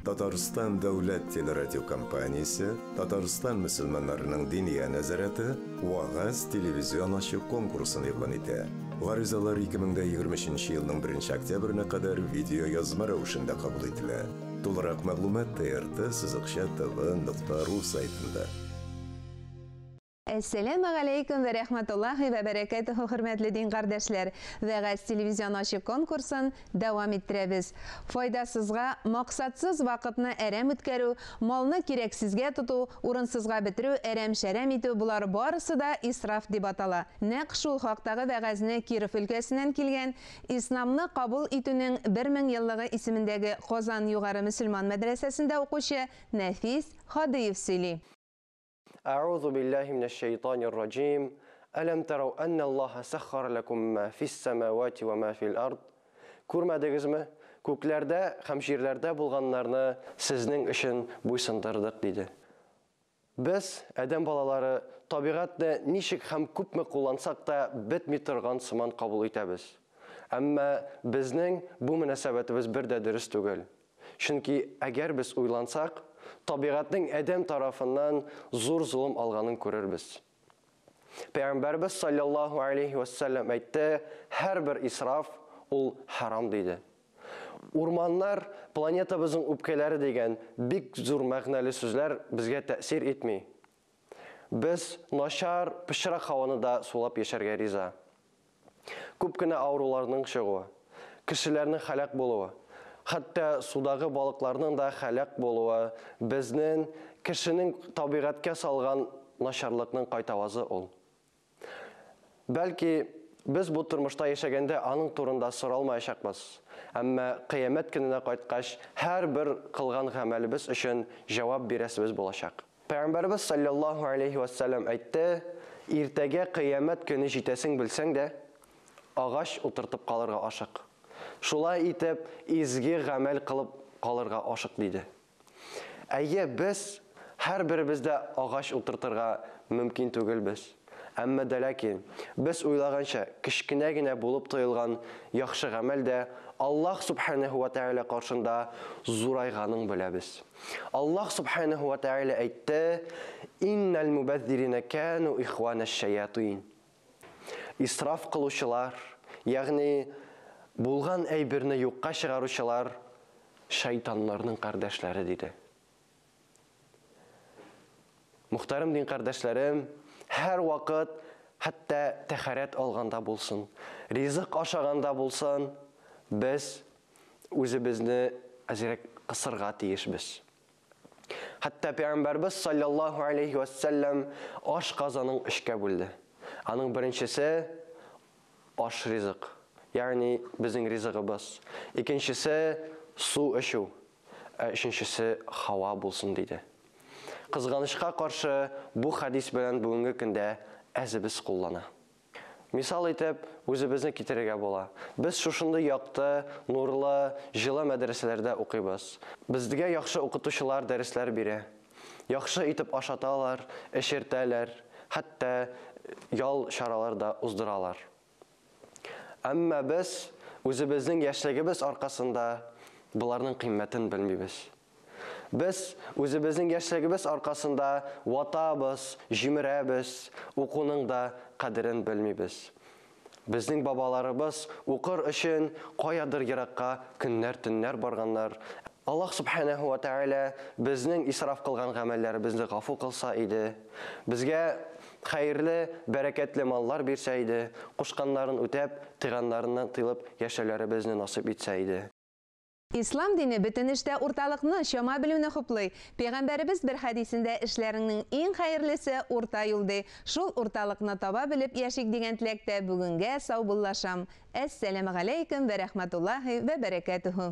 Татарстан дәүләт телерадиокомпаниясе, Татарстан мөселманнарының Диния нәзарәте Вәгазь телевизион ачык конкурсын игълан итә. Гаризалар 2023 елның 1 октябренә кадәр видеоязма рәвешендә кабул ителә. Тулырак мәгълүмат TRT сызыкча tv нокта ру сайтында. Әссәләмегаләйкүм вә рәхмәтуллаһи вә бәрәкәтүһү, хөрмәтле дин кардәшләр! Вәгазь телевизион ачык конкурсын дәвам иттерәбез. Файдасызга, максатсыз вакытны әрәм үткәрү, малны кирәксезгә тоту, урынсызга бетерү, әрәм-шәрәм итү, болар барысы да исраф дип атала. Нәкъ шул хактагы вәгазьне Киров өлкәсеннән килгән Исламны кабул итүнең 1000 еллыгы исемендәге Казан югары мөселман мәдрәсәсендә укучы Нәфис Һадиев сөйли. Әгъузу биллаһи минәш-шәйтанир раҗим. Әләм тәрәү әннәллаһа сәххара ләкүм мә фис-сәмәвати вә мә фил-ард. Күрмәдегезме, күкләрдә һәм җирләрдә булганнарны сезнең өчен буйсындырдык, диде. Без, адәм балалары, табигатьне ничек һәм күпме куллансак та бетми торган сыман кабул итәбез. Әмма безнең бу мөнәсәбәтебез бер дә дөрес түгел. Чөнки әгәр без уйлансак, табигатьнең адәм тарафыннан зур золым алганын күрербез. Пәйгамбәребез салләллаһу алейһи вә сәлләм әйтте, һәрбер исраф ул хәрам диде. Урманнар планетабызның үпкәләре дигән бик зур мәгънәле сүзләр безгә тәэсир итми. Без начар, пычрак һаваны да сулап яшәргә риза. Күп кенә авыруларның чыгуы, кешеләрнең һәлак булуы, хәтта судагы балыкларның да һәлак булуы безнең, кешенең табигатькә салган начарлыкның кайтавазы ул. Бәлки, без бу тормышта яшәгәндә аның турында соралмаячакбыз, әмма Кыямәт көненә кайткач, һәрбер кылган гамәлебез өчен җавап бирәсебез булачак. Пәйгамбәребез салләллаһу алейһи вә сәлләм әйтте, Иртәгә Кыямәт көне җитәсен белсәң дә, агач утыртып калырга ашык. Шулай итеп, изге гамәл кылып калырга ашык, диде. Әйе, без һәрберебез дә агач утыртырга мөмкин түгелбез. Әмма дә ләкин, без уйлаганча, кечкенә генә булып тоелган яхшы гамәл дә Аллаһ Сүбхәнәһү вә Тәгалә каршында зурайганын беләбез. Аллаһ Сүбхәнәһү вә Тәгалә әйтте, Иннәл мүбәззиринә кәну ихванәш-шәятыйн. Исраф кылучылар, ягъни булган әйберне юкка чыгаручылар шайтаннарның кардәшләре, диде. Мөхтәрәм дин кардәшләрем, һәрвакыт, хәтта тәһарәт алганда булсын, ризык ашаганда булсын, без үзебезне әзрәк кысырга тиешбез. Хәтта Пәйгамбәрбез саллаллаһу алейһи вә сәлләм аш казанын өчкә бүлде. Аның беренчесе аш ризык, ягъни безнең ризыгыбыз. Икенчесе су эчү, ә өченчесе һава булсын диде. Кызганычка каршы, бу хәдис белән бүгенге көндә әзебез куллана. Мисал итеп, үзебезне китерергә була. Без шушындый якты, нурлы, җылы мәдрәсәләрдә укыйбыз. Безгә яхшы укытучылар дәресләр бирә. Яхшы итеп ашаталар, эчертәләр, хәтта ял чаралар да уздыралар. Әмма без үзебезнең яшьлегебез аркасында боларның кыйммәтен белмибез. Без үзебезнең яшьлегебез аркасында ватабыз, җимерәбез, укуның да кадерен белмибез. Безнең бабаларыбыз укыр өчен каядыр еракка көннәр-төннәр барганнар. Аллаһ Сүбхәнәһү вә Тәгалә безнең исраф кылган гамәлләребезне гафу кылса иде, безгә хәерле, бәрәкәтле маллар бирсә иде, кушканнарын үтәп, тыйганнарыннан тыелып яшәүләребезне насыйп итсә иде. Ислам дине бөтен эштә урталыкны, чама белүне хуплый. Пәйгамбәребез бер хәдисендә эшләреңнең иң хәерлесе урта юл ди. Шул урталыкны таба белеп яшик дигән теләктә бүгенгә саубуллашам. Әссәламегаләйкем вә рәхмәтуллаһи вә бәрәкәтүһү.